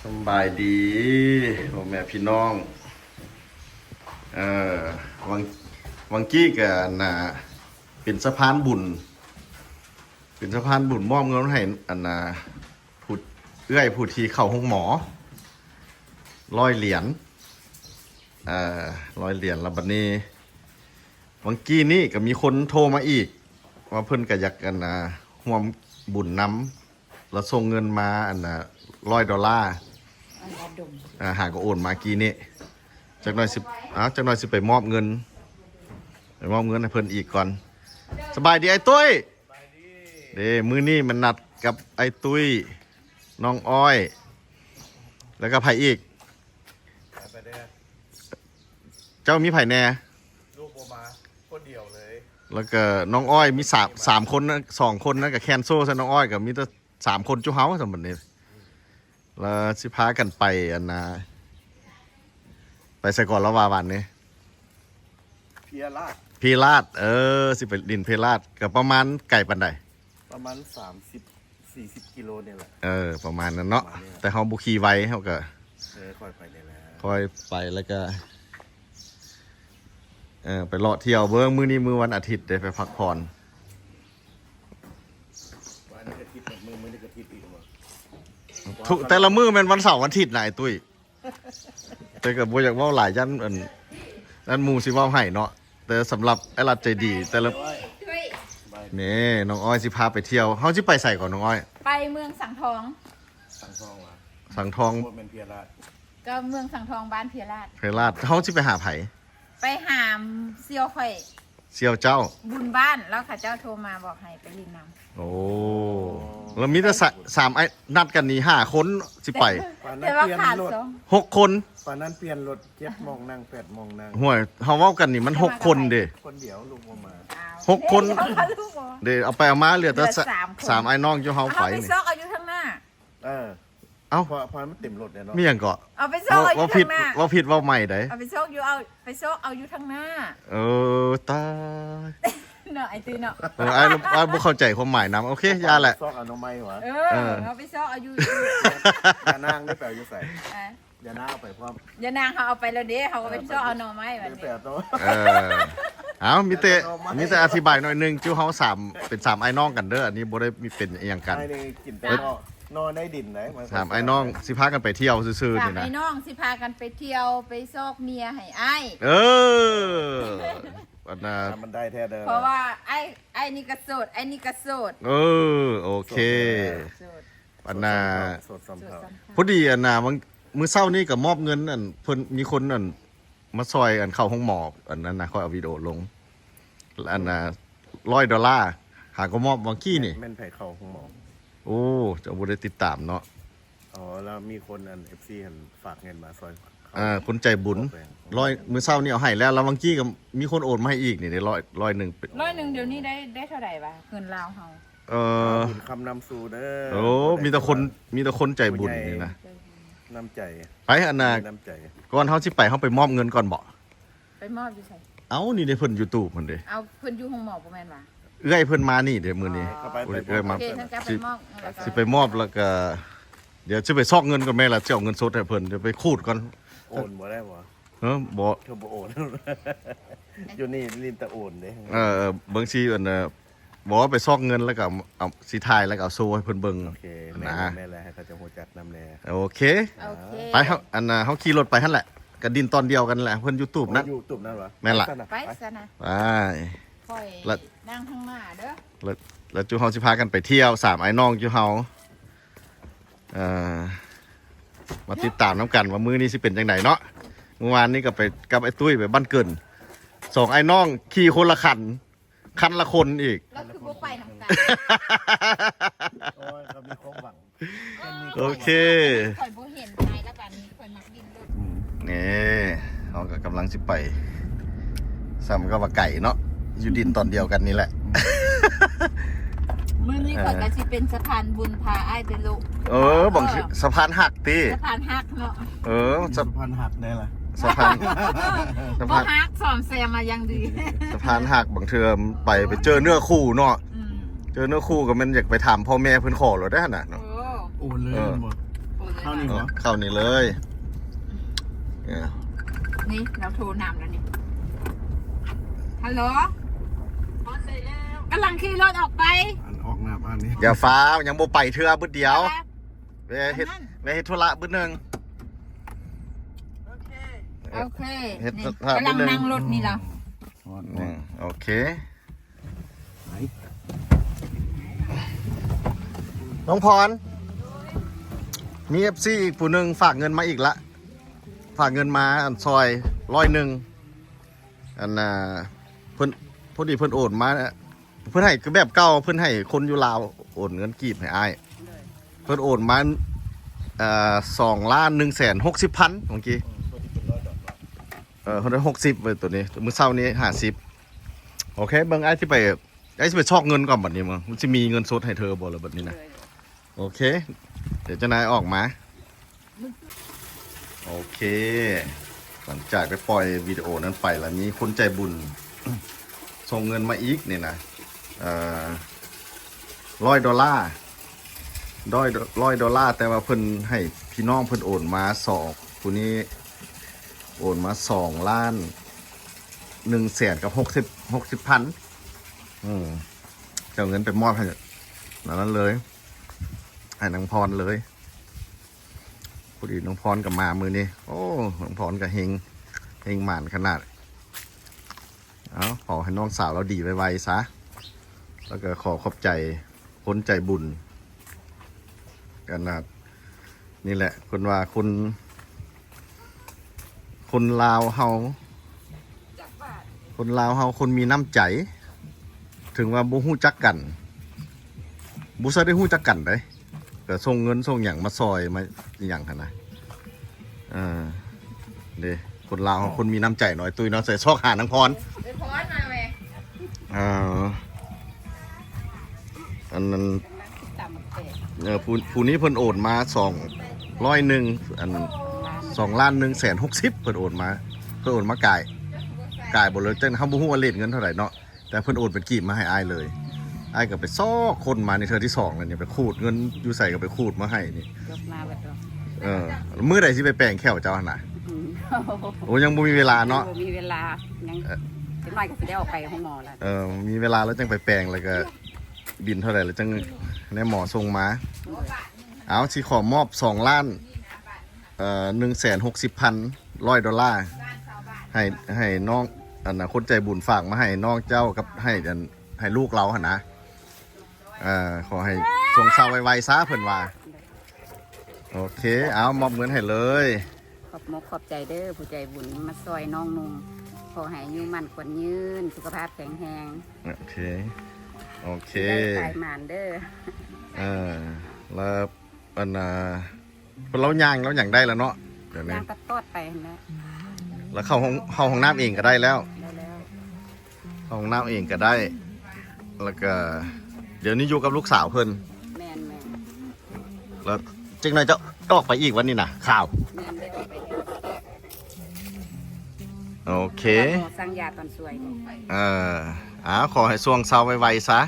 ສຳບາຍດີພໍ່ແມ່ພີ່ນ້ອງ. ເອີ ຫວ່າງ ຫວ່າງກີ້ກະ ອັນນ່າ ເປັນສະພານບຸນ ເປັນສະພານບຸນມອບເງິນໃຫ້ ອັນນ່າ ຜູ້ ເອື້ອຍຜູ້ທີ່ເຂົ້າໂຮງໝໍ ຮ້ອຍຫຼຽນ ເອີ ຮ້ອຍຫຼຽນ. ແລ້ວບັດນີ້ ຫວ່າງກີ້ນີ້ກະມີຄົນໂທມາອີກ ວ່າເພິ່ນກະຢາກ ອັນນ່າ ຮ່ວມບຸນນຳ ລະສົ່ງເງິນມາ ອັນນ່າ ຮ້ອຍໂດລາ ອ່າ ຫາກໍໂອນມາກີ້ນີ້. ຈັກໜ່ອຍຊິ ອ້າວ ຈັກໜ່ອຍຊິໄປມອບເງິນ ໄປມອບເງິນໃຫ້ເພິ່ນອີກກ່ອນ. ສະບາຍດີອ້າຍຕຸ້ຍ. ເດ້ ມື້ນີ້ມັນນັດກັບອ້າຍຕຸ້ຍ ນ້ອງອ້ອຍ ແລ້ວກໍໃຜອີກ? ເຈົ້າມີໃຜແດ່? ລູກບໍ່ມາ ຄົນດຽວເລີຍ ແລ້ວກໍນ້ອງອ້ອຍມີສາມ ສາມຄົນນະ ສອງຄົນນັ້ນກໍແຄນເຊິລຊະ. ນ້ອງອ້ອຍກໍມີແຕ່ສາມຄົນຈຸເຮົາຊັ້ນບັດນີ້. ແລ້ວຊິພາກັນໄປ ອັນນ່າ ໄປໃສກ່ອນລະວ່າຫວານນີ້? ເພຍລາດ ເພລາດ ເອີ ຊິໄປຫຼິ້ນເພລາດ. ກໍປະມານໄກປານໃດ? ປະມານສາມສິບ ສີ່ສິບກິໂລນີ້ແຫຼະ. ເອີ ປະມານນັ້ນເນາະ ປະມານນີ້ແຫຼະ. ແຕ່ເຮົາບໍ່ຂີ່ໄວ ເຮົາກໍ ເອີ ຄ່ອຍໄປນີ້ແຫຼະ ຄ່ອຍໄປ ແລ້ວກໍ ເອີ ໄປເລາະທ່ຽວເບິ່ງ. ມື້ນີ້ມື້ວັນອາທິດເດ້ ໄປພັກຜ່ອນ. ວັນນີ້ກໍທິດ ມື້ ມື້ນີ້ກໍທິດອີກບໍ່? ທຸກ ແຕ່ລະມື້ແມ່ນວັນເສົາວັນທິດນະ ອ້າຍຕຸ້ຍ. ແຕ່ກໍບໍ່ຢາກເວົ້າຫຼາຍ ຢ້ານ ອັນ ຢ້ານໝູ່ຊິເວົ້າໃຫ້ເນາະ. ແຕ່ສຳລັບອ້າຍລັດໃຈດີ ແຕ່ລະ ນີ້ ນ້ອງອ້ອຍຊິພາໄປທ່ຽວ. ເຮົາຊິໄປໃສກ່ອນນ້ອງອ້ອຍ? ໄປເມືອງສັງທອງ. ສັງທອງຫວາ? ສັງທອງ ບໍ່ແມ່ນເພຍລາດ ກໍເມືອງສັງທອງ ບ້ານເພຍລາດ. ເພຍລາດ ເຮົາຊິໄປຫາໃຜ? ໄປຫາສ່ຽວຂ້ອຍ ສ່ຽວເຈົ້າ ບຸນບ້ານ ແລ້ວເຂົາເຈົ້າໂທມາບອກໃຫ້ໄປຫຼິ້ນນຳ. ໂອ້ ແລ້ວມີແຕ່ສາ ສາມອ້າຍນັດກັນນີ້ຫ້າຄົນຊິໄປ. ປານນັ້ນປ່ຽນລົດ ຫົກຄົນ ປານນັ້ນປ່ຽນລົດ ເຈັດໂມງນັ່ງ ແປດໂມງນັ່ງ. ຫ້ວຍ ເຮົາເວົ້າກັນນີ້ມັນຫົກຄົນເດ້. ຄົນດຽວລູກບໍ່ມາ ຫົກຄົນເດ້. ເອົາໄປເອົາມາເຫຼືອແຕ່ ເຫຼືອສາມຄົນ ສາມອ້າຍນ້ອງຢູ່ເຮົາໄປນີ້. ເຮົາໄປຊອກເອົາຢູ່ທາງໜ້າ. ເອີ ເອົ້າ ເພາະ ເພາະມັນເຕັມລົດແລ້ວເນາະ. ມີຫຍັງເກາະ? ເອົາໄປຊອກເອົາຢູ່ທາງໜ້າ. ເວົ້າ ເວົ້າຜິດ ເວົ້າຜິດເວົ້າໃໝ່ໃດ໋. ເອົາໄປຊອກຢູ່ ເອົາໄປຊອກເອົາຢູ່ທາງໜ້າ. ເອີ ຕາຍ ເນາະ ອ້າຍຕຸ້ຍເນາະ. ເອີ ອ້າຍ ອ້າຍບໍ່ເຂົ້າໃຈຄວາມໝາຍນຳ. ໂອເຄ ຢ່າແຫຼະ ຊອກເອົາໜໍ່ໄມ້ຫວາ? ເອີ ເອີ ເອົາໄປຊອກເອົາຢູ່ ຢ່ານາງໄດ້ໄປເອົາຢູ່ໃສ? ອ່າ ຢ່ານາງເອົາໄປພ້ອມ. ຢ່ານາງເຮົາເອົາໄປແລ້ວເດ້ ເຮົາກໍໄປຊອກເອົາໜໍ່ໄມ້ບັດນີ້. ເອີ ເອົາ ມີແຕ່ ມີແຕ່ອະທິບາຍໜ້ອຍໜຶ່ງ ຈຸເຮົາສາມ ເປັນສາມອ້າຍນ້ອງກັນເດີ ອັນນີ້ບໍ່ໄດ້ມີເປັນອີ່ຫຍັງກັນ. ອ້າຍນີ້ກິນແຕ່ໜໍ່ ໜໍ່ໃນດິນໃດ໋. ສາມອ້າຍນ້ອງຊິພາກັນໄປທ່ຽວຊື່ໆນີ້ນະ. ສາມອ້າຍນ້ອງຊິພາກັນໄປທ່ຽວ ໄປຊອກເມຍໃຫ້ອ້າຍ. ເອີ ອັນນ່າ ມັນໄດ້ແທ້ເດີ ເພາະວ່າອ້າຍ ອ້າຍນີ້ກໍໂສດ ອ້າຍນີ້ກໍໂສດ. ເອີ ໂອເຄ ໂສດ. ອັນນ່າ ໂສດສຳເພົາ ໂສດສຳເພົາ. ພໍດີອັນນ່າ ມື້ເຊົ້ານີ້ກໍມອບເງິນ ອັນ ເພິ່ນມີຄົນ ອັນ ມາຊ່ອຍ ອັນ ເຂົ້າໂຮງໝໍ ອັນນັ້ນນະ ຂ້ອຍເອົາວິດີໂອລົງ ອັນນ່າ ຮ້ອຍໂດລາ ຫາກໍມອບຫວ່າງກີ້ນີ້. ແມ່ນໃຜເຂົ້າໂຮງໝໍ? ໂອ້ ເຈົ້າບໍ່ໄດ້ຕິດຕາມເນາະ. ອໍ ແລ້ວມີຄົນ ອັນ ເອັຟຊີຫັ້ນຝາກເງິນມາຊ່ອຍ ອ່າ ຄົນໃຈບຸນ ຮ້ອຍ ມື້ເຊົ້ານີ້ເອົາໃຫ້ແລ້ວ ແລ້ວຫວ່າງກີ້ກໍມີຄົນໂອນມາໃຫ້ອີກນີ້ເດ້ ຮ້ອຍ ຮ້ອຍໜຶ່ງ. ຮ້ອຍໜຶ່ງດຽວນີ້ໄດ້ ໄດ້ເທົ່າໃດຫວາ ເງິນລາວເຮົາ? ເອີ ບຸນຄຳນຳສູ່ເດີ. ໂອ້ ມີແຕ່ຄົນ ມີແຕ່ຄົນໃຈບຸນນີ້ນະ ນ້ຳໃຈ. ໄປ ອັນນ່າ ນ້ຳໃຈ. ກ່ອນເຮົາຊິໄປ ເຮົາໄປມອບເງິນກ່ອນບໍ? ໄປມອບຢູ່ໃສ? ເອົ້າ ນີ້ເດ້ ເພິ່ນຢູ່ຕູ້ພຸ້ນເດ້. ເອົາ ເພິ່ນຢູ່ໂຮງໝໍບໍ່ແມ່ນຫວາ? ເອື້ອຍເພິ່ນມານີ້ເດ້ມື້ນີ້. ອໍ ເອື້ອຍມາ ໂອເຄ ຊິໄປມອບ ແລ້ວກໍ ດຽວຊິໄປຊອກເງິນກ່ອນແມ່ ແລ້ວຊິເອົາເງິນສົດໃຫ້ເພິ່ນ ດຽວໄປຂູດກ່ອນ. ໂອນບໍ່ໄດ້ບໍ່? ເອີ ບໍ່ ເພິ່ນບໍ່ໂອນ ຢູ່ນີ້ມີແຕ່ໂອນເດ້. ເອີ ເບິ່ງຊິ ອັນ ບໍ່ ໄປຊອກເງິນ ແລ້ວກໍເອົາ ຊິຖ່າຍ ແລ້ວກໍເອົາໂຊໃຫ້ເພິ່ນເບິ່ງ. ໂອເຄ ນະ ແມ່ນແຫຼະ ໃຫ້ເຂົາເຈົ້າຮູ້ຈັກນຳແດ່. ໂອເຄ ໂອເຄ ໄປ ເຮົາ ອັນ ເຮົາຂີ່ລົດໄປຫັ້ນແຫຼະ ກະດິນຕອນດຽວກັນແຫຼະ ເພິ່ນຢູ່ຕູບນັ້ນ. ຢູ່ຕູບນັ້ນຫວາ? ແມ່ນລະ ໄປຊະນະ ໄປ ຂ້ອຍນັ່ງທາງໜ້າເດີ. ແລ້ວ ແລ້ວຈຸເຮົາຊິພາກັນໄປທ່ຽວ ສາມອ້າຍນ້ອງຈຸເຮົາ ເອີ ມາຕິດຕາມນຳກັນວ່າມື້ນີ້ຊິເປັນຈັ່ງໃດເນາະ. ມື້ວານນີ້ກໍໄປກັບອ້າຍຕຸ້ຍໄປບ້ານເກີນ ສອງອ້າຍນ້ອງຂີ່ຄົນລະຄັນ ຄັນລະຄົນອີກ. ແລ້ວຄືບໍ່ໄປນຳກັນ? ໂອ້ຍ ກໍມີຄວາມຫວັງ. ໂອເຄ ຂ້ອຍບໍ່ເຫັນໃຜລະບາດນີ້ ຂ້ອຍມັກດິນລົດ. ນີ້ ເຮົາກໍກຳລັງຊິໄປ ສ່ຳກັບວ່າໄກເນາະ ຢູ່ດິນຕອນດຽວກັນນີ້ແຫຼະ. ມື້ນີ້ຂ້ອຍກໍຊິເປັນສະພານບຸນພາອ້າຍໄປໂລະ. ເອີ ບາງທີ ເອີ ສະພານຫັກຕິ? ສະພານຫັກເນາະ. ເອີ ສະ ສະພານຫັກໄດ້ລະ ສະພານ ສະພານ ບໍ່ຫັກ ສ້ອມແຊມມາຢ່າງດີ. ສະພານຫັກ ບາງເທື່ອໄປ ໄປເຈີເນື້ອຄູ່ເນາະ. ອືມ ເຈີເນື້ອຄູ່ກໍແມ່ນຢາກໄປຖາມພໍ່ແມ່ເພິ່ນຂໍໂລດໄດ໋ຫັ້ນນະເນາະ. ໂອ້ ໂອນເລີຍ ເອີ ແມ່ນບໍ່? ໂອນ ເຂົ້ານີ້ບໍ່? ເຂົ້ານີ້ເລີຍ. ນີ້ລາວໂທນຳແລ້ວນີ້. ຮັນໂຫຼ ກຳລັງຂີ່ລົດອອກໄປ. ອັນອອກໜ້າບ້ານນີ້. ຢ່າຟ້າວ, ຍັງບໍ່ໄປເທື່ອບຶດດຽວ. ແວ່ເຮັດ ແວ່ເຮັດທຸລະບຶດໜຶ່ງ. ໂອເຄ ເຮັດທຸລະບຶດໜຶ່ງ. ກຳລັງນັ່ງລົດນີ້ລະ. ອືມ ໂອເຄ. ນ້ອງພອນ ມີເອັຟຊີອີກຜູ້ໜຶ່ງຝາກເງິນມາອີກລະ. ຝາກເງິນມາ ອັນ ຊ່ອຍຮ້ອຍໜຶ່ງ. ອັນ ອ່າ ເພິ່ນ ພໍດີເພິ່ນໂອນມາ ເພິ່ນໃຫ້ຄືແບບເກົ່າ, ເພິ່ນໃຫ້ຄົນຢູ່ລາວໂອນເງິນກີບໃຫ້ອ້າຍ. ເພິ່ນໂອນມາ ເອີ ສອງລ້ານໜຶ່ງແສນຫົກສິບພັນເມື່ອກີ້. ເອີ ເພິ່ນໄດ້ຫົກສິບເວີຍໂຕນີ້, ມື້ເຊົ້ານີ້ຫ້າສິບ. ໂອເຄ ເບິ່ງ ອ້າຍຊິໄປ ອ້າຍຊິໄປຊອກເງິນກ່ອນບັດນີ້. ມັນຊິມີເງິນສົດໃຫ້ເທີບໍ່ລະບັດນີ້ນະ? ໂອເຄ ດຽວເຈົ້ານາຍອອກມາ. ໂອເຄ ຫຼັງຈາກໄດ້ປ່ອຍວິດີໂອນັ້ນໄປລະ ມີຄົນໃຈບຸນສົ່ງເງິນມາອີກນີ້ນະ ເອີ ຮ້ອຍໂດລາ ຮ້ອຍ ຮ້ອຍໂດລາ, ແຕ່ວ່າເພິ່ນໃຫ້ພີ່ນ້ອງເພິ່ນໂອນມາສອງ ຜູ້ນີ້ໂອນມາສອງລ້ານໜຶ່ງແສນກັບຫົກສິບ ຫົກສິບພັນ. ອືມ ເຈົ້າເງິນໄປມອບໃຫ້ນັ້ນເລີຍ ໃຫ້ນາງພອນເລີຍ. ພໍດີນ້ອງພອນກໍມາມື້ນີ້. ໂອ້ ນ້ອງພອນກໍເຮັງ ເຮັງໝານຂະໜາດ. ເອົາ ຂໍໃຫ້ນ້ອງສາວລາວດີໄວໆຊະ ແລ້ວກໍຂໍຂອບໃຈຄົນໃຈບຸນກັນນະ. ນີ້ແຫຼະ ເພິ່ນວ່າຄົນ ຄົນລາວເຮົາ ຄົນລາວເຮົາຄົນມີນ້ຳໃຈ, ເຖິງວ່າບໍ່ຮູ້ຈັກກັນ ບໍ່ຊະໄດ້ຮູ້ຈັກກັນເດ້ ກໍສົ່ງເງິນສົ່ງຫຍັງມາຊ່ອຍມາອີ່ຫຍັງຫັ້ນນະ. ເອີ ເດ້ ຄົນລາວເຮົາຄົນມີນ້ຳໃຈເນາະ ໄອ້ຕຸ້ຍເນາະ. ໃສ່ຊອກຫານາງພອນ ເອີ ອັນນັ້ນ ເອີ ຜູ້ ຜູ້ນີ້ເພິ່ນໂອນມາສອງຮ້ອຍໜຶ່ງ ອັນ ສອງລ້ານໜຶ່ງແສນຫົກສິບ ເພິ່ນໂອນມາ ເພິ່ນໂອນມາກາຍ ກາຍບໍ່ເລີຍ. ຈັ່ງເຮົາບໍ່ຮູ້ວ່າເລດເງິນເທົ່າໃດເນາະ ແຕ່ເພິ່ນໂອນເປັນກີບມາໃຫ້ອ້າຍເລີຍ. ອ້າຍກໍໄປຊອກຄົ້ນມານີ້ເທື່ອທີສອງແລ້ວນີ້ ໄປຂູດເງິນຢູ່ໃສກໍໄປຂູດມາໃຫ້ນີ້. ຍົກມາເບິດດອກ. ເອີ ມື້ໃດຊິໄປແປງແຂ້ວເຈົ້າຫັ້ນນະ? ອືມ ໂອ້ ຍັງບໍ່ມີເວລາເນາະ. ຍັງບໍ່ມີເວລາ ຍັງ ເອີ ຈັກໜ້ອຍກໍຊິໄດ້ອອກໄປໂຮງໝໍແລ້ວ. ເອີ ມີເວລາແລ້ວຈັ່ງໄປແປງ ແລ້ວກໍບິນເທົ່າໃດແລ້ວຈັ່ງໃຫ້ໝໍສົ່ງມາ. ໂດຍ. ເອົາ ຊິຂໍມອບສອງລ້ານ ເອີ ໜຶ່ງແສນຫົກສິບພັນ ຮ້ອຍໂດລາ ໃຫ້ ໃຫ້ນ້ອງ ອັນ ຄົນໃຈບຸນຝາກມາໃຫ້ນ້ອງເຈົ້າກັບໃຫ້ ອັນ ໃຫ້ລູກລາວຫັ້ນນະ. ເອີ ຂໍໃຫ້ສົ່ງເຊົາໄວໆຊະ ເພິ່ນວ່າ. ໂອເຄ ເອົາ ມອບເງິນໃຫ້ເລີຍ. ຂອບມົກຂອບໃຈເດີ ຜູ້ໃຈບຸນມາຊ່ອຍນ້ອງນຸ່ງ. ຂໍໃຫ້ອາຍຸໝັ້ນຂວັນຍືນ ສຸຂະພາບແຂງແຮງ. ໂອເຄ ໂອເຄ ໄດ້ຂາຍໝານເດີ. ເອີ ແລ້ວ ອັນ ອ່າ ເພິ່ນ ລາວຍ່າງ ລາວຫຍັງໄດ້ແລ້ວເນາະ ດຽວນີ້ ຍ່າງຕອດໆໄປຫັ້ນແຫຼະ. ແລ້ວເຂົ້າຫ້ອງ ເຂົ້າຫ້ອງນ້ຳເອງກໍໄດ້ແລ້ວ. ໄດ້ແລ້ວ ເຂົ້າຫ້ອງນ້ຳເອງກໍໄດ້. ແລ້ວກໍດຽວນີ້ຢູ່ກັບລູກສາວເພິ່ນ. ແມ່ນໆ. ແລ້ວຈັກໜ້ອຍຈະອອກໄປອີກວັນນີ້ນະ ຂ່າວ. ແມ່ນ ໄດ້ອອກໄປແລ້ວ. ໂອເຄ ສັ່ງຢາຕອນສວຍ. ເອີ ອ່າ ຂໍໃຫ້ຊ່ວງເຊົາໄວໆຊະ.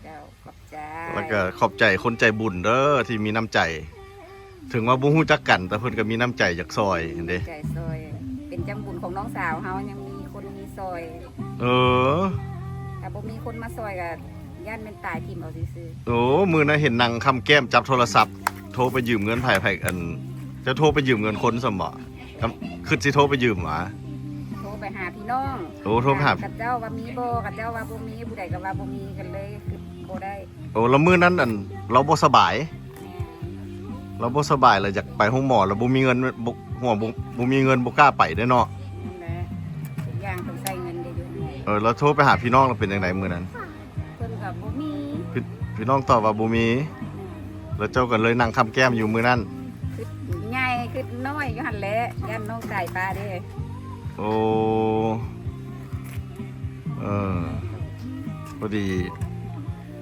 ເຈົ້າ ຂອບໃຈ. ແລ້ວກໍຂອບໃຈຄົນໃຈບຸນເດີທີ່ມີນ້ຳໃຈ. ເຖິງວ່າບໍ່ຮູ້ຈັກກັນ ແຕ່ເພິ່ນກໍມີນ້ຳໃຈຢາກຊ່ອຍຫັ້ນເດ້. ໃຈຊ່ອຍ ເປັນຈັງບຸນຂອງນ້ອງສາວເຮົາ ຍັງມີຄົນມີຊ່ອຍ. ເອີ ຖ້າບໍ່ມີຄົນມາຊ່ອຍກໍຢ້ານແມ່ນຕາຍຖິ້ມເອົາຊື່ໆ. ໂອ້ ມື້ນັ້ນເຫັນນາງຄຳແກ້ມຈັບໂທລະສັບ ໂທໄປຢືມເງິນໃຜ ໃຜ ອັນ ເຈົ້າໂທໄປຢືມເງິນຄົນຊັ້ນບໍ? ຄຶດຊິໂທໄປຢືມຫວາ? ໂທໄປຫາພີ່ນ້ອງ. ໂອ້ ໂທໄປຫາ ເຂົາເຈົ້າວ່າມີບໍ່? ເຂົາເຈົ້າວ່າບໍ່ມີ. ຜູ້ໃດກໍວ່າບໍ່ມີ ກໍເລີຍຄຶດບໍ່ໄດ້. ໂອ້ ແລ້ວມື້ນັ້ນ ອັນ ລາວບໍ່ສະບາຍ. ແມ່ນ ລາວບໍ່ສະບາຍ ແລ້ວຢາກໄປໂຮງໝໍ ແລ້ວບໍ່ມີເງິນ ບໍ່ ຫົວ ບໍ່ ບໍ່ມີເງິນ ບໍ່ກ້າໄປເດ້ເນາະ. ນັ້ນແຫຼະ ທຸກຢ່າງຕ້ອງໃຊ້ເງິນເດ້ຢູ່. ເອີ ແລ້ວໂທໄປຫາພີ່ນ້ອງ ແລ້ວເປັນຈັ່ງໃດມື້ນັ້ນ? ເພິ່ນກໍບໍ່ມີ. ພີ່ ພີ່ນ້ອງຕອບວ່າບໍ່ມີ. ແມ່ນ ແລ້ວເຈົ້າກໍເລີຍນັ່ງຄຳແກ້ມຢູ່ມື້ນັ້ນ. ຄຶດໃຫຍ່ຄຶດນ້ອຍຢູ່ຫັ້ນແຫຼະ ຢ້ານນ້ອງຕາຍປ້າເດ້. ໂອ້ ເອີ ພໍດີ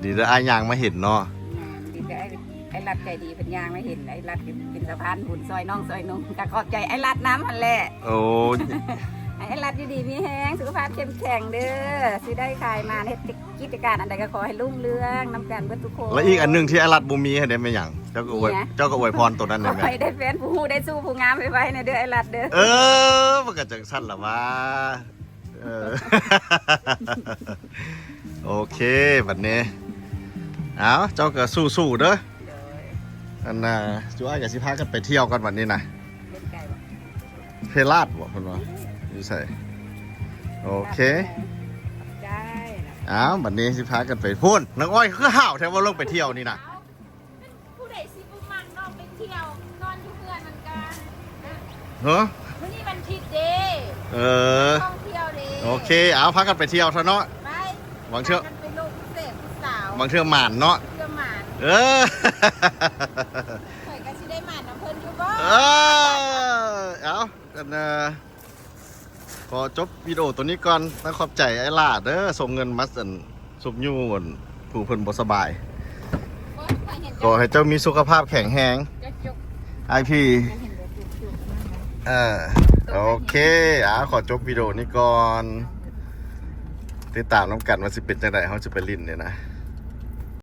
ດີແຕ່ອ້າຍຍ່າງມາເຫັນເນາະ. ແມ່ນ ດີແຕ່ອ້າຍ ອ້າຍລັດໃຈດີເພິ່ນຍ່າງມາເຫັນ. ອ້າຍລັດເປັນສະພານບຸນຊ່ອຍນ້ອງຊ່ອຍນຸ່ງ ກໍຂອບໃຈອ້າຍລັດນຳຫັ້ນແຫຼະ. ໂອ້ ໃຫ້ລັດຢູ່ດີມີແຮງ ສຸຂະພາບເຂັ້ມແຂງເດີ ຊິໄດ້ຂາຍມານ ເຮັດກິດຈະການອັນໃດກໍຂໍໃຫ້ລຸ່ງເຮືອງນຳກັນເບິດທຸກຄົນ. ແລະ ອີກອັນໜຶ່ງທີ່ອ້າຍລັດບໍ່ມີຫັ້ນເດ້ ແມ່ນຫຍັງ? ເຈົ້າກໍອວຍ ເຈົ້າກໍອວຍພອນໂຕນັ້ນແດ່ແມ່. ຂໍໃຫ້ໄດ້ແຟນຜູ້ຮູ້ໄດ້ຊູ້ຜູ້ງາມໄວໆແດ່ເດີອ້າຍລັດເດີ. ເອີ ມັນກໍຈັ່ງຊັ້ນລະວ່າ. ເອີ ໂອເຄ ບັດນີ້ ເອົາ ເຈົ້າກໍສູ້ໆເດີ. ອັນນ່າ ຈຸອ້າຍກໍຊິພາກັນໄປທ່ຽວກ່ອນບັດນີ້ນະ. ເພລາດບໍ່ເພິ່ນວ່າ ຢູ່ໃສ? ໂອເຄ ເອົາ ບັດນີ້ຊິພາກັນໄປພຸ້ນ. ນາງອ້ອຍຄືຫ້າວແທ້ວ່າລົງໄປທ່ຽວນີ້ນະ. ຜູ້ໃດຊິບໍ່ມັກເນາະ ໄປທ່ຽວ ນອນຢູ່ເຮືອນມັນກໍ ຮະ ມື້ນີ້ວັນທິດເດ້. ເອີ ທ່ອງທ່ຽວເດ້. ໂອເຄ ເອົາ ພາກັນໄປທ່ຽວຊະເນາະ. ບາງເທື່ອ ພາກັນໄປໂລກພິເສດຜູ້ສາວ. ບາງເທື່ອໝານເນາະ ບາງເທື່ອໝານ. ເອີ ຂ້ອຍກໍຊິໄດ້ໝານນຳເພິ່ນຢູ່ບໍ່? ເອີ ເອົາ ກັນນະ ຂໍຈົບວິດີໂອໂຕນີ້ກ່ອນ. ຕ້ອງຂອບໃຈອ້າຍຫຼ້າເດີ ສົ່ງເງິນມາອັນຊຸບຍູ້ອັນຜູ້ເພິ່ນບໍ່ສະບາຍ. ຂໍໃຫ້ເຈົ້າມີສຸຂະພາບແຂງແຮງ ອ້າຍພີ. ເອີ ໂອເຄ ອ່າ ຂໍຈົບວິດີໂອນີ້ກ່ອນ. ຕິດຕາມນຳກັນວ່າຊິເປັນຈັ່ງໃດ ເຮົາຈະໄປຫຼິ້ນນີ້ນະ.